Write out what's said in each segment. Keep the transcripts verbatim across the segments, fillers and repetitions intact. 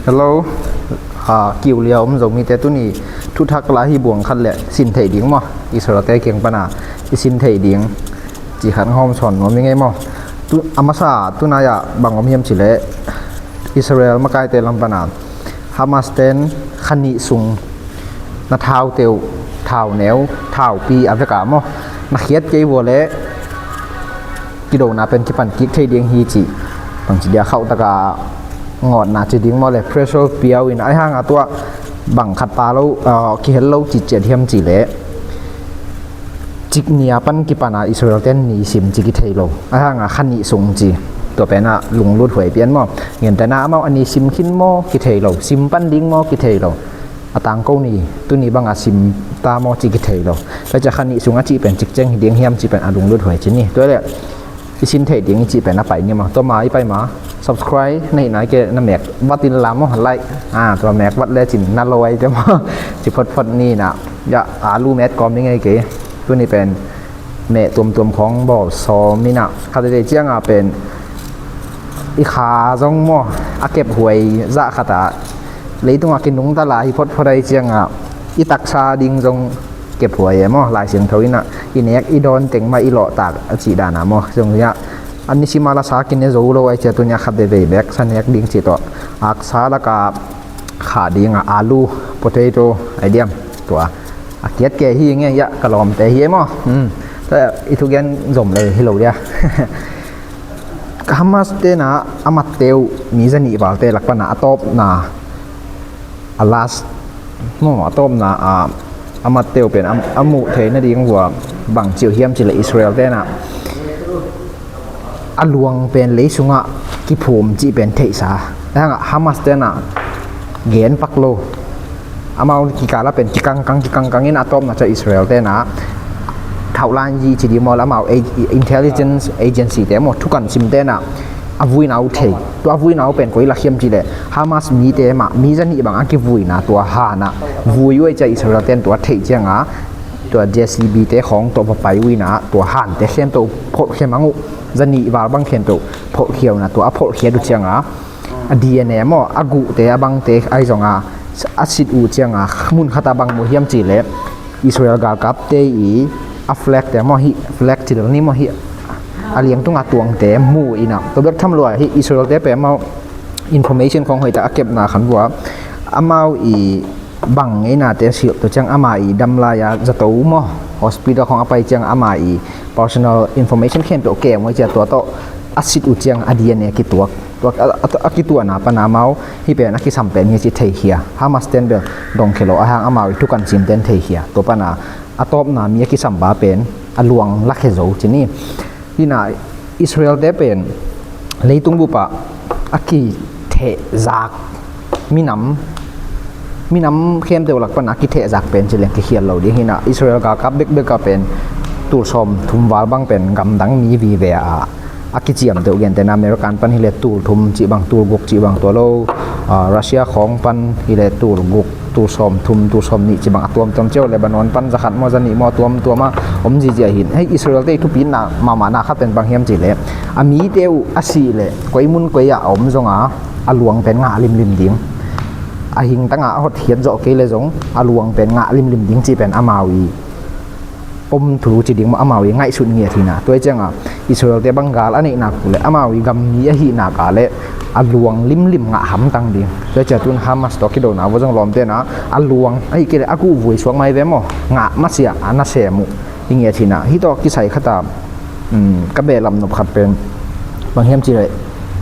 Hello, a kiu lia om Zomite, tuni thuthak la hi buang khat le sin theih ding maw, Israel te kiang pana i sin theih ding ci khat hawm sawn nuam i ngei maw? Tu a masa tunai ah bang om hiam cileh, Israel makaite lam pana Hamas ten kha nih sung na thau teu, thau neu, thau pi a veka maw, na khiat kei vua le kidona pen kipan kik thei ding hi ci. Bang ci dia khauh taka ngawtna ci ding maw le, pressure piau in ai hanga tua bang khat pa lo, ah, kihel lo ci ciat hiam ci le, cik nia pan kipana Israel ten ni sim ci kithei lo. Ai hanga kha nih sung ci, tua pena lunglut huai pian maw? Ngentena amau a ni sim khin maw kithei lo, sim pan ding maw kithei lo. A tangko ni, tuni banga sim ta maw ci kithei lo. Tua cia kha nih sung a cih pen cikceng hi ding hiam ci pen a lunglut huai ci ni. Tua le i sin theih ding i cih pen a pai ni maw? Tua ma i pai ma, subscribe na hihna i ke na mek vat in la maw, like, a tua mek vat le cin na lo ai te maw? Ci photphot ni na. Ya, a lu met kawm i ngei kei. Tuni pen meh tuamtuam khawng bawl sawm ina, khat veve cianga pen i kha zong maw, a kep huai zah khata leitungah kinungta la hi photphot ai cianga i taksa ding zong kep huai e maw, Lai Siangtho ina i nek i dawn teng mah i lawhtak a cih dana maw, zong ia an nisima la sa kine zo lo ai cia tunia khat veve bek sa nek ding cih tawh aksa laka kha dinga alu, potato ai diam, tua a kiat ke hi nge, ia ka lawmte hi e maw? Hmm. Tua i thugen zom le hi lo dia. Hamas tena a matteu mi zanih valte lak pana a tawpna, a last maw, a tawpna a, a matteu pen a, a muh theih nading vua bang ciu hiam cileh Israel tena a luang pen lei sungah kiphum cih pen theihsa. Hangah Hamas tena gen pak lo. Amau kikala pen kikangkang kikangkang in a tawpna ca Israel tena thauhlan yi ci di maw le amau a-, intelligence agency te maw thukan sim tena a vuina uh thei. Tua a vuina uh pen koi lak hiam cileh Hamas mite mah mi zanih bang a kivuina tua hana vui uh ai ca Israel ten tua theih cianga tua J C B te khawng tawh va pai uh ina tua hante khempeuh pholhkhia mang uh, zanih val bang khempeuh pholhkhia uh ina tua a pholhkhia uh cianga a D N A maw, a guhte a bangte ai zonga a sit uh cianga mun khata bang mu hiam cileh Israel galkapte i a flag te maw hi, flag cil ni maw hi, a liangtunga tuangte mu ina. Tua bek tham lua hi Israel te pe amau information khawng hoita a kepna khan vua amau i bang ngeina te silh tua ciang ama i damlai a zato maw, hospital khawng a pai ciang ama i personal information khempeuh kem uh cia tua tawh a sit uh ciang a D N A kituak. Tua a, a, a kituahna pana amau hi pen a kisam pen hi ci theikhia. Hamas ten bel dongkhia lo a hang amau i thukan sim ten theikhia. Tua pana a tawpna mi a kisam ba pen a luang lakhia zo ci ni. Hina Israel te pen leitung bupa a kithehzak minam, minam khempeuh lak pana a kithehzak pen cileng kikhial lo ding hina Israel galkap bekbek a pen tul sawm thum val bang pen gamdang mi vive a a kiciam deuh gentena American pan hile tul thum cih bang, tul guk cih bang tua lo, ah, Russia khawng pan hile tul guk, tul sawm thum, tul sawm nih cih bang a tuamtuam ciau, Lebanon pan zakhat maw zanih maw a tuamtuam a om zizia hin. Hei Israel te i thupitna mahmahna khat pen bang hiam cihleh a mite uh a sih leh koi mun koi ah a om zonga a luang pen ngah limlim ding, a hingtanga a hotkhiat zawh kei le zong a luang pen ngah limlim ding cih pen amau i om thu ci ding maw, amau i ngaihsut ngiat hina. Tua i cianga Israel te bang gal a neihnak uh le amau i gam mi ahihnak a le a luang limlim ngah hamtang ding. Tua i cia tun Hamas tawh kidona vua zong lawmtena a luang ahi kei le a guh vui suak mai ve maw, ngah masiah a nasem uh i ngiat hina. Hih tawh kisai khata, um, ka behlap nop khat pen bang hiam cileh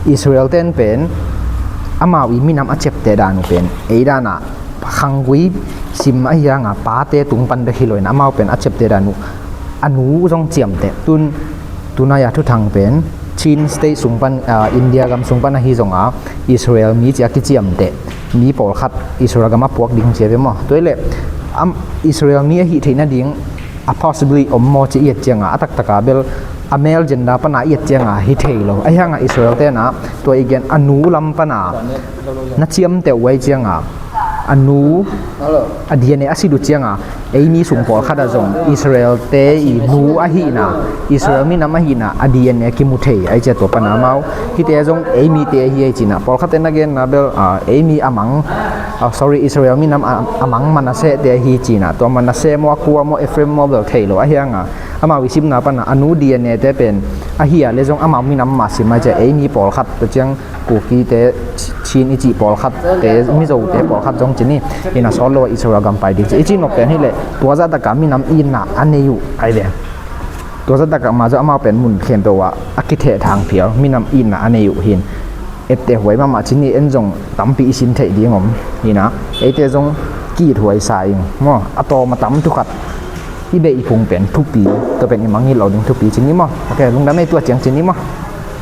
Israel ten pen amau i minam a ciapteh dan uh pen ei dana khanggui sim a hianga pate tung pan bek hi loin amau pen a ciapteh dan uh a nu zong ciamteh. Tun tunai a thuthang pen Chin State sung pan, ah, India gam sung pan ahi zonga Israel mi cia kiciamteh mi pawlkhat Israel gam a puak ding cia ve maw? Tua i le am, Israel mi ahi theih nading a possibly om maw ci i et cianga a taktaka bel a mel gender pana i et cianga hi thei lo. Ahi hanga Israel tena tua i gen a nu lam pana na ciamteh uh ai cianga a nu a D N A a sit uh cianga, ei mi sung pawlkhat ah zong Israel te i nu ahihna, Israel minam ahihna a D N A kimu thei ahi cia, tua pana amau hite zong ei mite ahi ahi cina. Pawlkhatte na genna bel ei mi a mang, sorry, Israel minam a mang Manasseh te ahi cina. Tua Manasseh maw, a kua maw, Ephraim maw bel thei lo ahi hanga, amau i simna pana a nu D N A te pen ahi a le zong amau minam mah sim ahi cia, ei mi pawlkhat tua ciang Kukite, Chin i cih pawlkhatte, Mizote pawlkhat zong cini, ina sawt lo a Israel gam pai ding ci i cih nop pen hileh tua zahtaka minam itna a nei uh ahi ve. Tua zahtaka ma zong amau pen mun khempeuh ah a kithehthang phial minam itna a nei uh hin. Ette huai mahmah cini, en zong tampi i sin theih ding om hina, eite zong ki-it huai sa ing maw, a tawm a tam thukhat i beih i phung pen thupi, tua pen i mangngilh lo ding thupi cini maw. Ok, lungdam ei, tua ciang cini maw.